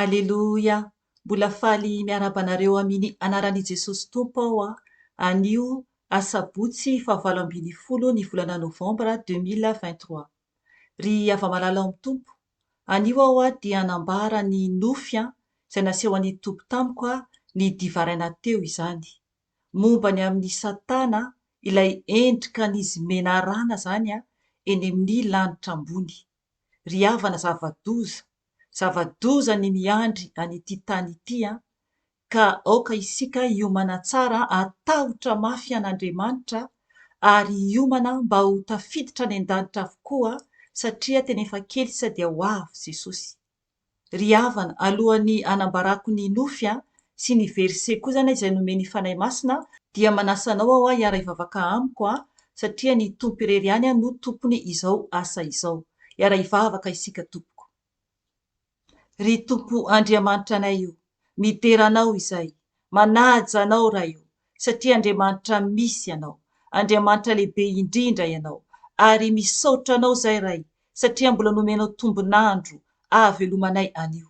Aleloia! Mbola faly miarahaba anareo amin ny anaran i Jesosy Tompo aho a! Anio asabotsy faha 18 ny volana novambra 2023. Ry hava-malala ao amin'ny Tompo, anio aho a dia hanambara ny nofy a izay nasehon'ny Tompo tamiko a ny divaraina teo izany. Momba ny amin'i Satana ilay endrika an'izy menarana izany a eny amin'ny lanitra ambony. Ry havana zava-doza, zava-doza ny miandry an'ity tany ity an, ka aoka isika hiomana tsara hatahotra mafy an'Andriamanitra ary hiomana mba ho tafiditra any an-danitra avokoa satria tena efa kely sisa dia ho avy Jesosy. Ry havana, alohan'ny hanambarako ny nofy an, sy ny verset koa izany izay nomen'ny Fanahy Masina, dia manasa anao aho hiara-hivavaka amiko an, satria ny Tompo irery ihany no tompony izao asa izao. Hiara-hivavaka isika tompoko. Ry Tompo Andriamanitra anay o, midera Anao izay, manaja Anao Ray o, satria Andriamanitra misy Ianao, Andriamanitra lehibe indrindra Ianao, ary misaotra Anao izay Ray, satria mbola nomenao tombon'andro ahavelomanay anio.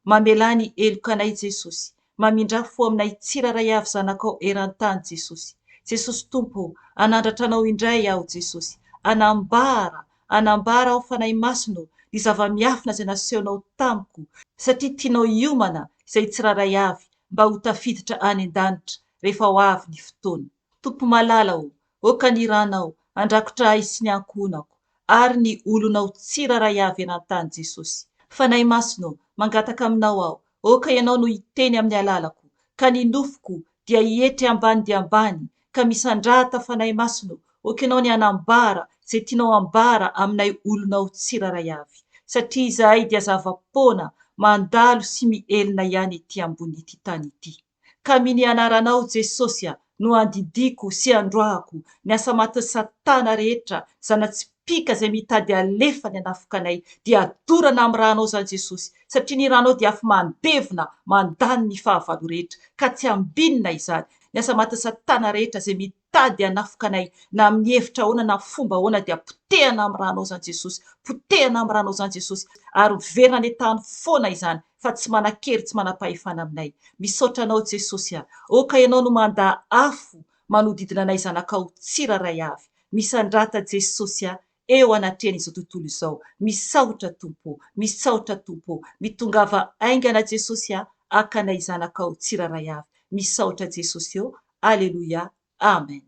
Mamelà ny helokanay Jesosy, mamindrà fo aminay tsirairay avy zanakao eran-tany Jesosy. Jesosy Tompo ô, hanandratra Anao indray aho Jesosy, hanambara, hanambara aho Fanahy Masina ô, ny zava-miafina izay nasehonao tamiko, satria tianao hiomana izay tsirairay avy mba ho tafiditra any an-danitra rehefa ho avy ny fotoana. Tompo malala ô, Aoka ny ranao handrakotra ahy sy ny ankohonako ary ny olonao tsirairay avy eran-tany Jesosy. Fanahy Masina ô, mangataka aminao aho, aoka Ianao no hiteny amin'ny alalako, ka ny nofoko dia hietry ambany dia ambany, ka misandrata Fanahy Masina ô, aoka Ianao ny hanambara izay tianao hambara aminay olonao tsirairay avy, satria izahay dia zava-poana mandalo sy mihelina ihany ety ambonin'ity tany ity. Ka mini anaranao Jesosy a no andidiako sy androahako ny asa matin'i satana rehetra zana-tsipìka izay mitady alefa ny hanafoka anay dia dorana amin'ny rànao izany Jesosy satria ny rànao dia afo mandevona mandany ny fahavalo rehetra ka tsy ambinina izany ny asa matin'i satana rehetra izay mitady hanafoka anay na amin'ny hevitra ahoana na fomba ahoana dia potehana amin'ny rànao izany Jesosy potehana amin'ny rànao izany Jesosy ary miverina any an-tany foana izany fa tsy manan-kery tsy manam-pahefana aminay. Misaotra Anao Jesosy a! Aoka Ianao no mandà afo manodidina anay zanakao tsirairay avy. Misandrata Jesosy a! eo anatrehan'izao tontolo izao. Misaotra Tompo ô! Misaotra Tompo ô! Mitongava haingana Jesosy a! Haka anay zanakao tsirairay avy. Misaotra Jesosy ô! Aleloia! Amen.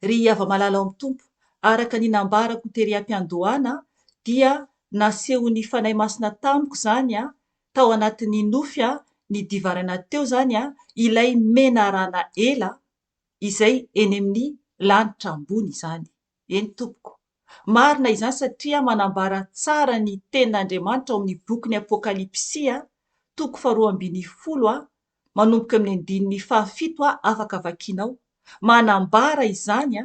Ry hava-malala ao amin'ny Tompo, araka ny nambarako tery am-piandohana dia nasehon'ny Fanahy Masina tamiko izany tao anatin'ny nofy ny divaraina teo izany ilay menarana ela izay eny amin'ny lanitra ambony izany. Eny tompoko. Marina izany satria manambara tsara ny Tenin'Andriamanitra ao amin'ny bokin'ny Apokalypsy, toko faharoa ambinifolo, manomboka amin'ny andininy fahafito afaka vakianao. Manambara izany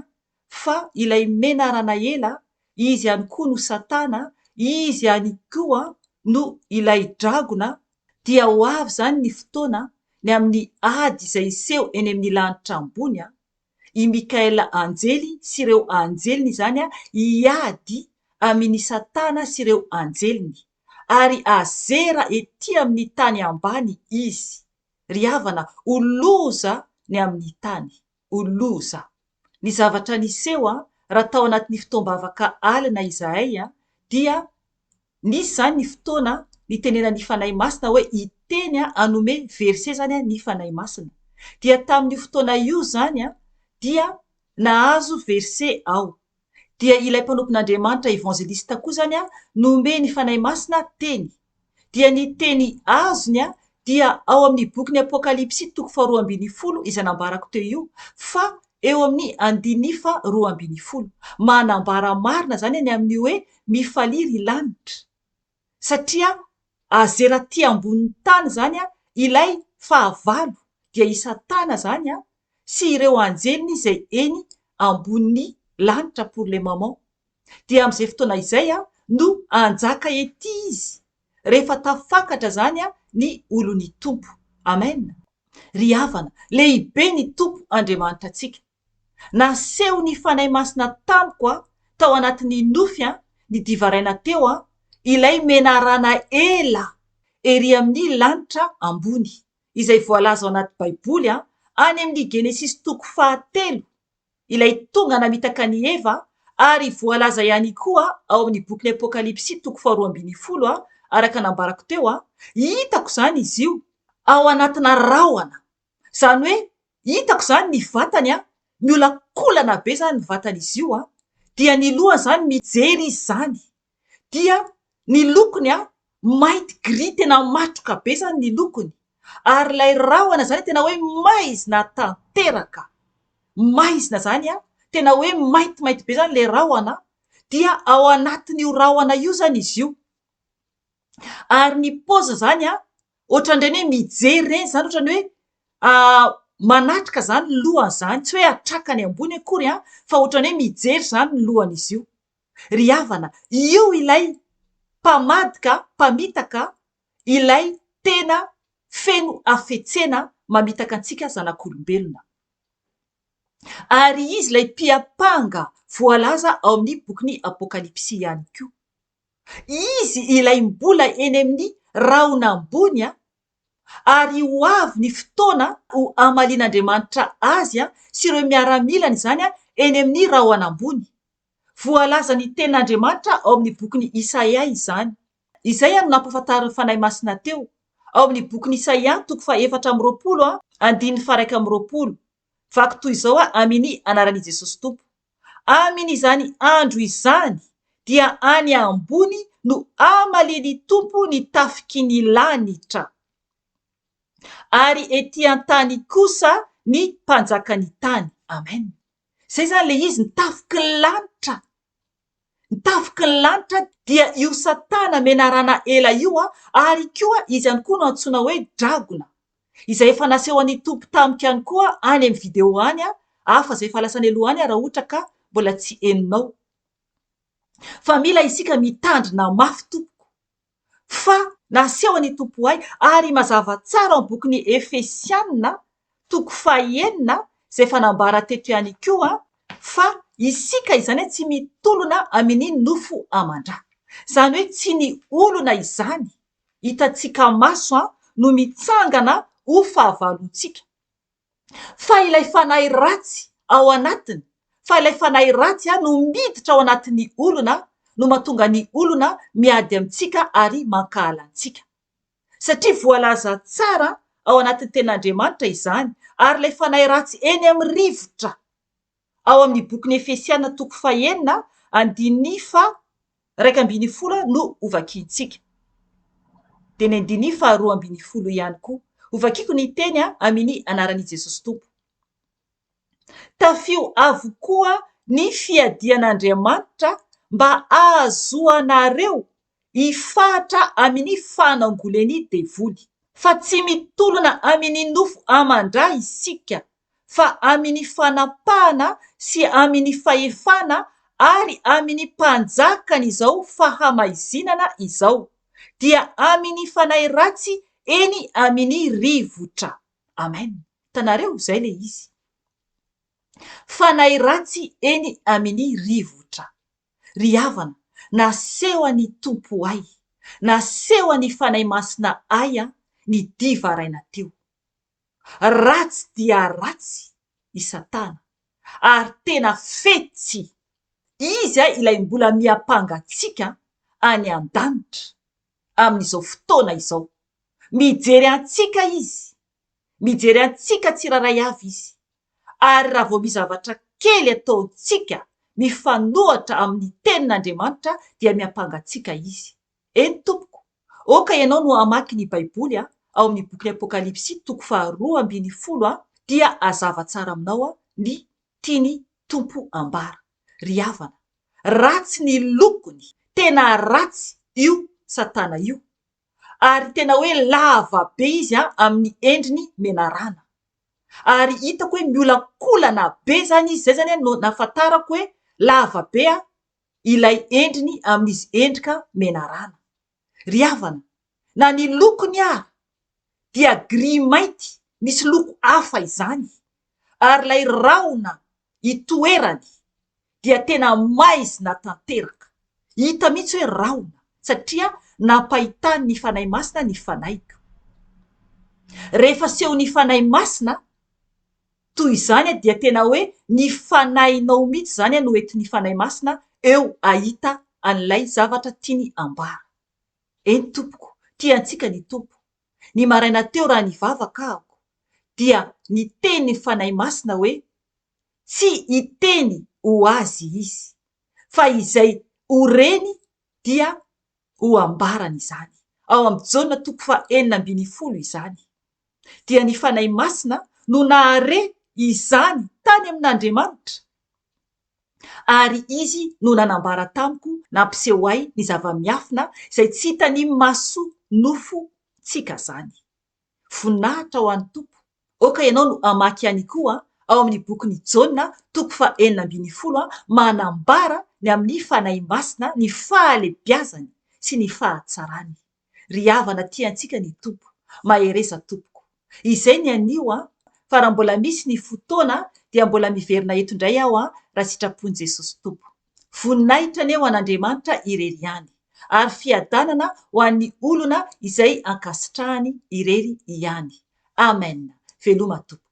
fa ilay menarana ela, izy ihany koa no Satana, izy ihany koa no ilay dragona, dia ho avy izany ny fotoana ny amin'ny ady izay hiseho eny amin'ny lanitra ambony, i Mikaela anjely sy ireo anjeliny izany hiady amin' i Satana sy ireo anjeliny, ary hazera ety amin' ny tany ambany izy. Ry havana, ho loza ny amin' ny tany, ho loza. Ny zavatra niseho raha tao anatin'ny fotoam-bavaka alina izahay dia Nisy izany ny fotoana nitenenan'ny Fanahy Masina hoe hiteny hanome verset izany ny Fanahy Masina. Dia tamin'io fotoana io izany dia nahazo verset aho. Dia ilay mpanompon'Andriamanitra evangeliste koa izany nomen'ny Fanahy Masina teny. Dia ny teny azony dia ao amin'ny bokin'ny Apokalypsy toko faharoa ambinifolo izay nambarako teo io fa eo amin'ny andininy faha 12. Manambara marina izany ny amin'ny hoe mifalia ry lanitra satria azera aty ambonin'ny tany izany ilay fahavalo dia i Satana izany sy ireo anjeliny izay eny ambonin'ny lanitra pour le moment. Dia amin'izay fotoana izay no hanjaka ety izy rehefa tafakatra izany ny olon'ny Tompo. Amen. Ry havana, lehibe ny Tompo Andriamanitra antsika. Naseho ny Fanahy Masina tamiko tao anatin'ny nofy ny divaraina teo ilay menarana ela. ery amin'ny lanitra ambony, izay voalaza ao anaty Baiboly, any amin'ny Genesisy toko fahatelo, ilay tonga namitaka an'i Eva, ary voalaza ihany koa ao amin'ny bokin'ny Apokalypsy toko faharoa ambinifolo, araka nambarako teo, hitako izany izy io, ao anatina rahona, izany hoe hitako izany ny vatany, miolakolana be izany ny vatan'izy io, dia ny lohany izany mijery izy izany, dia ny lokony mainty gris tena matroka be izany ny lokony ary ilay rahona izany tena hoe maizina tanteraka, maizina izany an, tena hoe maintimainty be izany ilay rahona dia ao anatin'io rahona io izany izy io ary ny paoziny izany an, ohatran'ireny hoe mijery ireny izany, ohatran'ny hoe manatrika izany ny lohany izany, tsy hoe atrakany ambony akory an, fa ohatran'ny hoe mijery izany ny lohan'izy io. Ry havana, io ilay mpamadika, mpamitaka, ilay tena feno hafetsena mamitaka antsika zanak'olombelona. Ary izy ilay mpiampanga voalaza ao amin'ny bokin'ny Apokalypsy ihany koa. Izy ilay mbola eny amin'ny rahona ambony ary ho avy ny fotoana ho hamalian'Andriamanitra azy sy ireo miaramilany izany eny amin'ny rahona ambony. Voalazan'ny Tenin'Andriamanitra ao amin'ny bokin'i Isaia izany. Izay no nampahafantarin'ny Fanahy Masina teo, ao amin'ny bokin'i Isaia toko faha 24 andininy faha 21. Vaky toy izao Amin' anaran'i Jesosy Tompo. Amin' izany andro izany dia any ambony no hamalian'ny Tompo ny tafiky ny lanitra, ary ety an-tany kosa ny mpanjakan'ny tany. Amen. Izay izany ilay izy, ny tafiky ny lanitra. Ny tafiky ny lanitra dia io Satana menarana ela io ary koa izy ihany koa no antsoina hoe dragona. Izay efa nasehon'ny Tompo tamiko ihany koa any amin'ny video any hafa izay efa lasa any aloha any raha ohatra ka mbola tsy henonao. Fa mila isika mitandrina mafy tompoko. Fa nasehon'ny Tompo ahy ary mazava tsara ao amin'ny bokin'ny Efesiana toko fahenina izay efa nambara teto ihany koa fa isika izany tsy mitolona amin'ny nofo aman-dra. Izany hoe tsy ny olona izany hitantsika maso no mitsangana ho fahavalontsika. Fa ilay fanahy ratsy ao anatiny, fa ilay fanahy ratsy no miditra ao anatin'ny olona no mahatonga ny olona miady amintsika ary mankahala antsika. Satria voalaza tsara ao anatin'ny tenin'Andriamanitra izany, ary ilay fanahy ratsy eny amin'ny rivotra. Ao amin'ny bokin'ny Efesiana toko fahenina andininy faha 11 no hovakintsika. Dia ny andininy faha 12 ihany koa. Hovakiko ny teny amin'ny anaran'i Jesosy Tompo. Tafio avokoa ny fiadian'Andriamanitra mba hahazoanareo hifahatra amin'ny fanangolen'ny devoly. Fa tsy mitolona amin'ny nofo aman-dra isika, fa amin'ny fanapahana sy amin'ny fahefana ary amin'ny mpanjakan'izao fahamaizinana izao, dia amin'ny fanahy ratsy eny amin'ny rivotra. Amen. Hitanareo? Izay ilay izy. Fanahy ratsy eny amin'ny rivotra. Ry havana, nasehon'ny Tompo ahy, nasehon'ny Fanahy Masina ahy ny divaraina teo. Ratsy dia ratsy i Satana, ary tena fetsy. Izy ilay mbola miampanga antsika any an-danitra amin'izao fotoana izao. Mijery antsika izy, mijery antsika tsirairay avy izy, ary raha vao misy zavatra kely ataontsika mifanohatra amin'ny tenin'Andriamanitra dia miampanga antsika izy. Eny tompoko, aoka ianao no hamaky ny Baiboly ao amin'ny bokin'ny Apokalypsy toko faha 12 dia hazava tsara aminao ny tiany Tompo ambara. Ry havana, ratsy ny lokony, tena ratsy io satana io, ary tena hoe lava be izy amin'ny endriny menarana. Ary hitako hoe miolakolana be izany izy, izay izany no nahafantarako hoe lava be ilay endriny amin'izy endrika menarana. Ry havana, na ny lokony ary dia gris mainty misy loko hafa izany, ary ilay rahona itoerany dia tena maizina tanteraka. Hita mihitsy hoe rahona satria nampahitany ny Fanahy Masina ny fanahiko. Rehefa asehon'ny Fanahy Masina toy izany dia tena hoe ny fanahinao mihitsy izany no entin'ny Fanahy Masina eo hahita an'ilay zavatra tiany ambara. Eny tompoko, tia antsika ny Tompo. Ny maraina teo raha nivavaka aho dia niteny ny Fanahy Masina hoe tsy hiteny ho azy Izy fa izay ho reny dia ho ambarany izany. Ao amin'ny Jaona toko faha-16 izany. Dia ny Fanahy Masina no nahare izany tany amin'Andriamanitra, ary Izy no nanambara tamiko, nampiseho ahy ny zava-miafina izay tsy hitan'ny maso nofo tsika izany. Voninahitra ho an'ny Tompo. Aoka ianao no hamaky ihany koa ao amin'ny bokin'i Jaona toko faha-16 manambara ny amin'ny Fanahy Masina, ny fahalebiazany sy ny fahatsarany. Ry havana tia antsika ny Tompo. Mahereza tompoko. Izay ny anio an! Fa raha mbola misy ny fotoana dia mbola miverina eto indray aho an, raha sitrapon'i Jesosy Tompo. Voninahitra anie ho an'Andriamanitra irery ihany, ary fiadanana ho an'ny olona izay ankasitrahany irery ihany. Amen! Veloma tompoko.